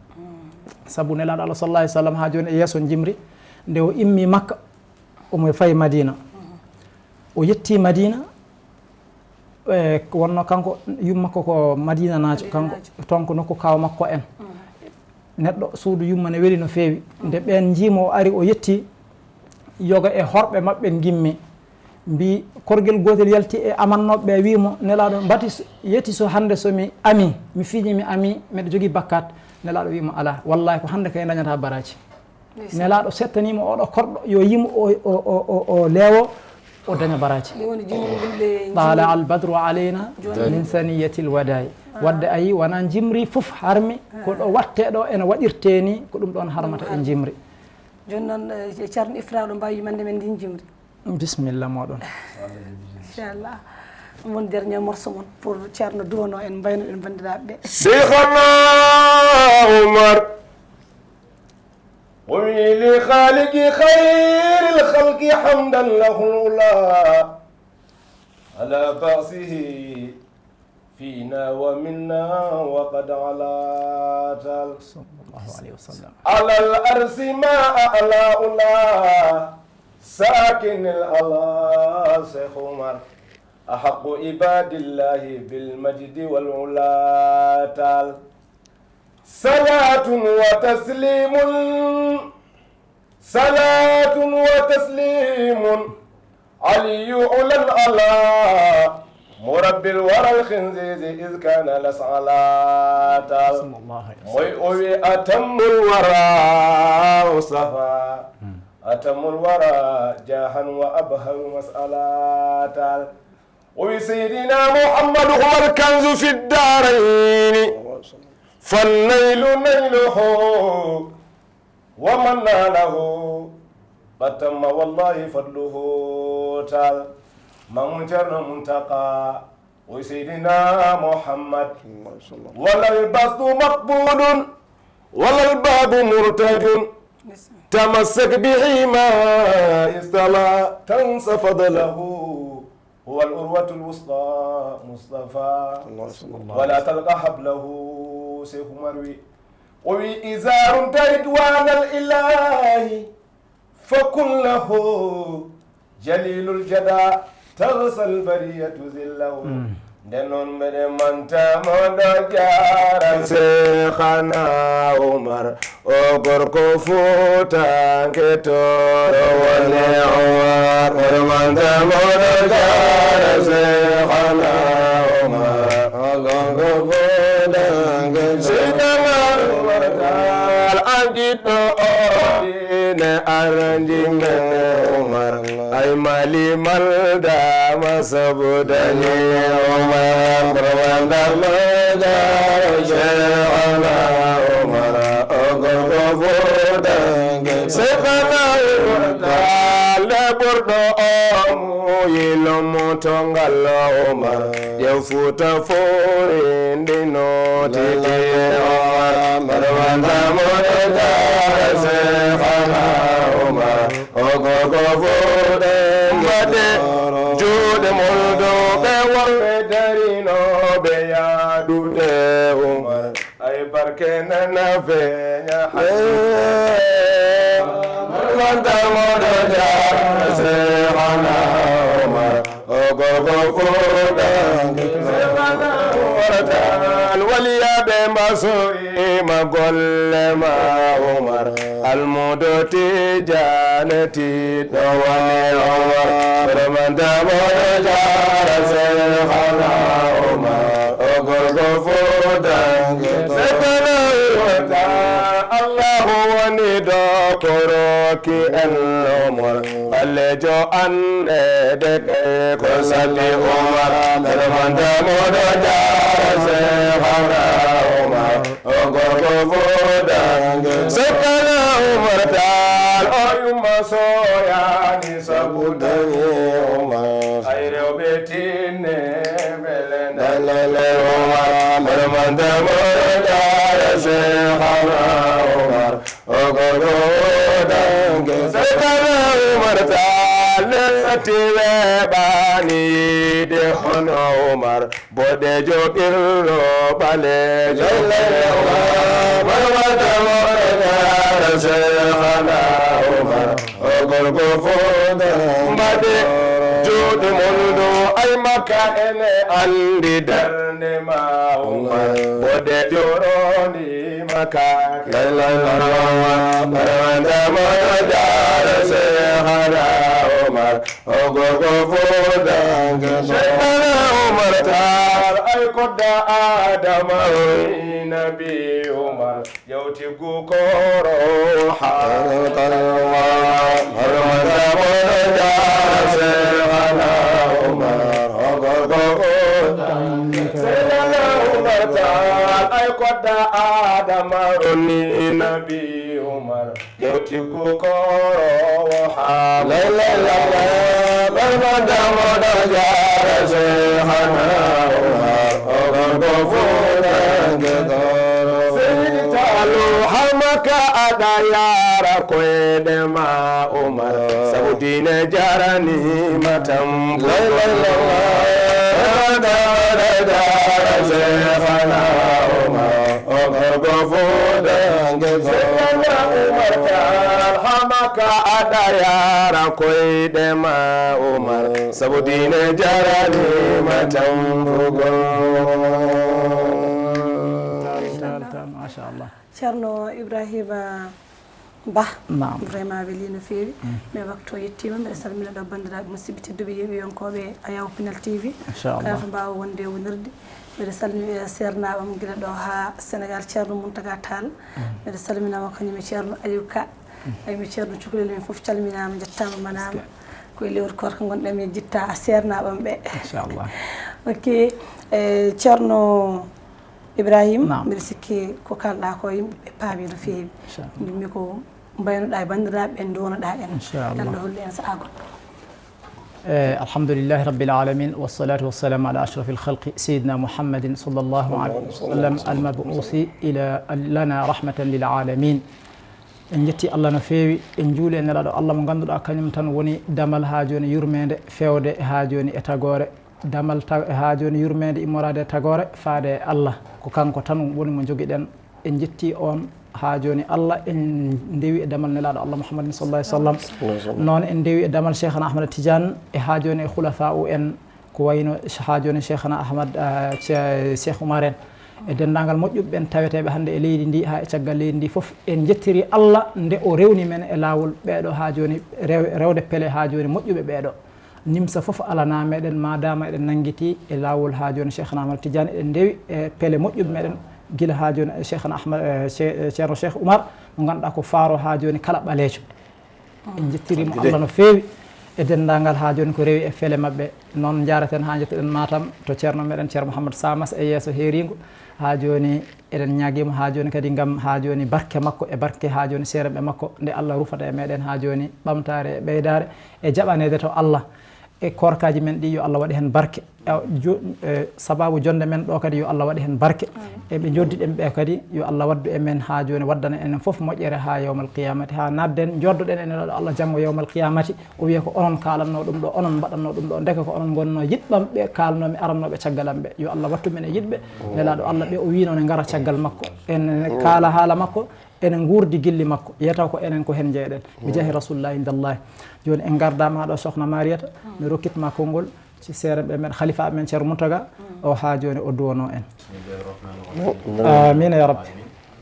Sabu Nelaaɗo Allah sallallahu alaihi wasallam haa jooni e yeeso njimri, Nde o immi Makka, omo fayi Madina. O yetti Madina, e, wonno kanko, yumma makko ko Madina naajo, kanko, toon ko nokku kaaw makko en. Neɗɗo suudu yumma ne weli no feewi. Nde ɓeen njiimo o ari, o yetti, yoga e horɓe maɓɓe ngimmi. Mbi korgel gootel yalti e amannooɓe ɓe, wii mo, Nelaaɗo, mbati so, yeti so hannde so mi ami, mi fiiji mi ami, miɗa jogii bakkaat. Nelaaɗo wii mo, alaa, wallaahi ko hannde kay dañata baraaji. Nelaaɗo settanii mo oɗo korɗo, yo yimo o, o, o, o, o leewo, o daña baraaji. Ɗum woni jimol ngol ɓe Tala al badru alayna min saniyatil wadai. Wadde ayi, wona jimri fof harmi, ko ɗo watte ɗo ene waɗirte ni, ko ɗum ɗon harmata e jimri. Jooni noon, eh, Ceerno Ifra, ɗo mbawi yimande men ndin jimri. Bisimilla moɗon. Inchallah. Mon dernier morceau mon pour Ceerno duwano en, mbayno ɗen banndiraaɓe ɓe. Cheikhana Omar. ومن لخالق خير الخلق حمدا له العلا على بعثه فينا ومنا وقد علا تعالى. صلى الله عليه وسلم. على الأرض ما أعلى علا ساكن العلا شيخ عمر. أحق عباد الله بالمجد والعلا تعالى. صلاة وتسليم، صلاة وتسليم، علي على العلا، مربي الورى الخنزيز إذ كان لسعلا. صلى الله عليه وسلم. Moy o wi أتم الورى مصطفى، أتم الورى جاها وأبهر مسألة. وسيدنا محمد هو الكنز في الدارين، فالنيل نيله ومن ناله قد تم والله فضله تعالى. Mamun Ceerno Muntaqa, وسيدنا محمد، ولا البسط مقبول ولا الباب مرتج، تمسك به ما استلى تنس فضله. هو العروة الوثقى مصطفى، ولا تلقى حبله. Seeku Umar wi, o wi, إذا رمت رضوان الإله فكن له، جليل الجدى تغشى البرية ظله. Nden noon mbeɗe manta moɗo jaara Seexana Umar. O gorko Fuutanke tooro woni Umar, gormanta moɗo jaara Seexana Umar. O gorko Fuutanke Seexana Umar Taal, an jiɗɗo o diine aranji men Umar. Ay Mali maldaama sabu dañi Umar, gormanta moɗo jaara Seexana Umar. O gorko Fuutanke Seexana Umar Taal, ɓurɗo o muuyi lomtongal Umar. Ƴeew Fuuta Foore ndi nootiti Umar, gormanta moɗo jaara Seexana Umar. O gorko Fuuta mbaɗe juuɗe mon dow ɓe worɓe darinooɓe yaadude Umar. Ay barke nana feeña hannde. Gormanta moɗo jaara Seexana Umar. O gorko Fuutanke Seexana Umar Taal, waliyaaɓe mbasoyiima golle ma Umar. Almuudo Tijaane tiiɗɗo woni Umar, gormanta moɗo jaara Seexana Umar. O gorko Fuutanke Seexana Umar Taal, Allahu woni ɗo ko rokki en Umar. Ɓaleejo anndeede kay ko saɗi Umar, gormanta moɗo jaara Seexana Umar. O gorko Fuutanke Seexana Umar Taal, o yumma soyaani sabu dañi Umar. Ay rewɓe tinne mbele dalale Umar, gormanta moɗo jaara Seexana Umar. O gorko Fuutanke Seexana Umar Taal, satti weeɓaani yiide hono Umar. Boɗeejo ɓirɗo ɓaleejo, gormanta moɗo jaara Seexana Umar. Mbaɗe juuɗe mon dow ay Makka ene anndi darnde ma Umar. Wode jorondi Makka. La ilaha illallah. Barwanda mo jaara Seyxana Umar. O gorko fuutanke Seyxana Umar Taal ay kodda Adama o Nabi Umar. Yawti gu kooro haa. Hormata mo no jaara Seyxana Umar, o gorko o. Seyxana Umar Taal ay kodda Adama o ni Nabi Umar. Yawti gu kooro haa. La ilaha illallah, hormata mo no jaara Seyxana Umar. Seydi Taal haa Makka aɗa yaara koyɗe ma Umar. Sabu diine jarani ma tam. La ilaha illallah. Aɗa jaara Seyxana Umar. O gorko fuutanke Seyxana Umar Taal haa Makka aɗa yaara koyɗe ma Umar. Sabu diine jarani ma tambugol. Taal, taal, taal, machallah. Ceerno Ibrahima Bah. Naam. Vraiment weli no feewi. Mais waktu o yettiima, mbiɗa salmina ɗo banndiraaɓe musidɓe tedduɓe yeeɓiyankooɓe Ayaw Pinal T V. Inchallah. Kala to mbaawa wonde e wonirde. Mbiɗa salmina seernaaɓe am gila ɗo haa Sénégal, Ceerno Muntaga Taal. Mbiɗa salmina mo kañum e Ceerno Aliou Ka. Ay mi Ceerno Cukalel, min fof calminaama, njettaama, manaama. Ko e lewru koorka ngonɗen, min njitta seernaaɓe am ɓe. Inchallah. Ok, eh, Ceerno Ibrahim, naam, mbiɗa sikki ko kalɗa ko yimɓe paami no feewi. Inchallah. Ngimmi ko mbaynoɗa e banndiraaɓe ɓe, nduwanoɗa en. Inchallah. Alɗo hollu en sahaa goɗɗo. Eh, alhamdulillahi rabbil alamin, wassalatu wassalamu ala ashrafil khalqi, sayyidina Muhammadin sallallahu alayhi wa sallam, al mabuusi ila, lana rahmatan lil alamin. En njetti Allah no feewi, en njuuli e Nelaaɗo Allah mo ngannduɗaa kañum tan woni damal haa jooni yurmeende, feewde haa jooni e tagoore, damal ta-, haa jooni yurmeende, immoraade e tagoore, faade e Allah. Ko kanko tan woni mo njogiɗen. En njetti on haa jooni Allah, en ndewi e damal Nelaaɗo Allah Muhammadin sallallahu alayhi wa sallam. Noon en ndewi e damal Cheikhana Ahmad Tidiane, e haa jooni e khulafa u en, ko wayno haa jooni Cheikhana Ahmad, ah, Che-, Cheikh Oumar en, e denndaangal moƴƴuɓe ɓen taweteeɓe hannde e leydi ndi haa e caggal leydi ndi fof. En njettiri Allah nde o rewni men e laawol ɓeeɗo haa jooni rew-, rewde pele haa jooni moƴƴuɓe ɓeeɗo. Nimsa fof alanaa meɗen, maadaama eɗen nanngiti e laawol haa jooni Cheikhana Ahmad Tidiane, eɗen ndewi e pele moƴƴuɓe meɗen gila haa jooni Cheikhana Ahmad, eh, Ce-, eh, Ceerno Cheikh Oumar, mo ngannduɗaa ko faaro haa jooni kala ɓaleejo. En njettirima Allah no feewi e denndaangal haa jooni ko rewi e pele maɓɓe. Noon njaaraten haa njettoɗen Matam to ceerno meɗen, Ceerno Mouhammad Samas e yeeso heeriingo. Haa jooni eɗen ñaagiima haa jooni kadi ngam haa jooni barke makko e barke haa jooni seeremɓe makko, nde Allah rufata e meɗen haa jooni ɓamtaare e ɓeydaare e jaɓaneede to Allah. E koorkaaji men ɗi, yo Allah waɗ heen barke. E jo-, e sabaabu jonnde men ɗo kadi, yo Allah waɗ heen barke. Amin. E ɓe njoddiɗen ɓe kadi, yo Allah waɗdu e men haa jooni, waɗdana enen fof moƴƴere haa yawmal qiyamati, haa naatden, njoddoɗen e Nelaaɗo Allah janngo yawmal qiyamati. O wiya ko onon kaalanno ɗum ɗo, onon mbaɗanno ɗum ɗo, ndeke ko onon ngonno yiɗɓam ɓe kaalnoomi arannooɓe caggal am ɓe. Yo Allah waɗtu men e yiɗɓe Nelaaɗo Allah ɓe o wiino ne ngara caggal makko. En kaala haala makko, enen nguurdi gilli makko, yetaw ko enen ko heen njeyɗen. Bi jaahi Rasulillahi indallahi. Jooni en ngardaama haa ɗo, Sokhna Mariata, mi rokkitma konngol, ci seeremɓe men, khalifa men Ceerno Muntaga, o haa jooni o duwano en. بسم الله الرحمن الرحيم. Amin ya Rabbi.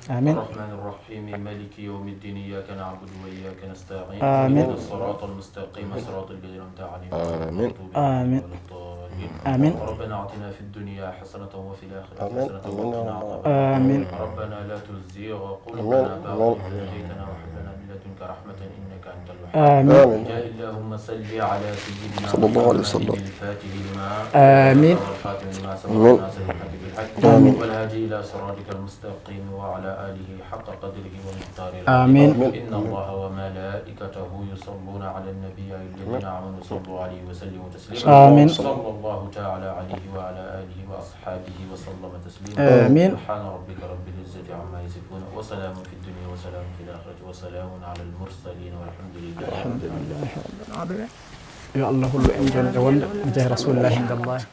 Amin. الرحمن الرحيم. مالك يوم الدين. إياك نعبد وإياك نستعين. Amin. اهدنا الصراط المستقيم. صراط الذين أنعمت عليهم. آمين. غير المغضوب عليهم ولا الضالين. آمين. ربنا آتنا في الدنيا حسنة وفي الآخرة حسنة وقنا عذاب النار. آمين. ربنا لا تزغ قلوبنا بعد إذ هديتنا وهب لنا من لدنك رحمة إنك أنت الوهاب. آمين. بجاه اللهم صل على سيدنا محمد الفاتح لما أغلق والخاتم لما سبق ناصر الحق بالحق والهادي إلى صراطك المستقيم وعلى آله حق قدره ومقداره العظيم. آمين. إن الله وملائكته يصلون على النبي، يا أيها الذين آمنوا صلوا عليه وسلموا تسليما. آمين. صلى الله تعالى عليه وعلى آله وأصحابه وسلم تسليما. آمين. سبحان ربك رب العزة عما يصفون، وسلام في الدنيا وسلام في الآخرة وسلام على المرسلين والحمد لله. الحمد لله رب العالمين. Yo Allah hollu en jonde wonde, bi jaahi Rasulillahi indallahi.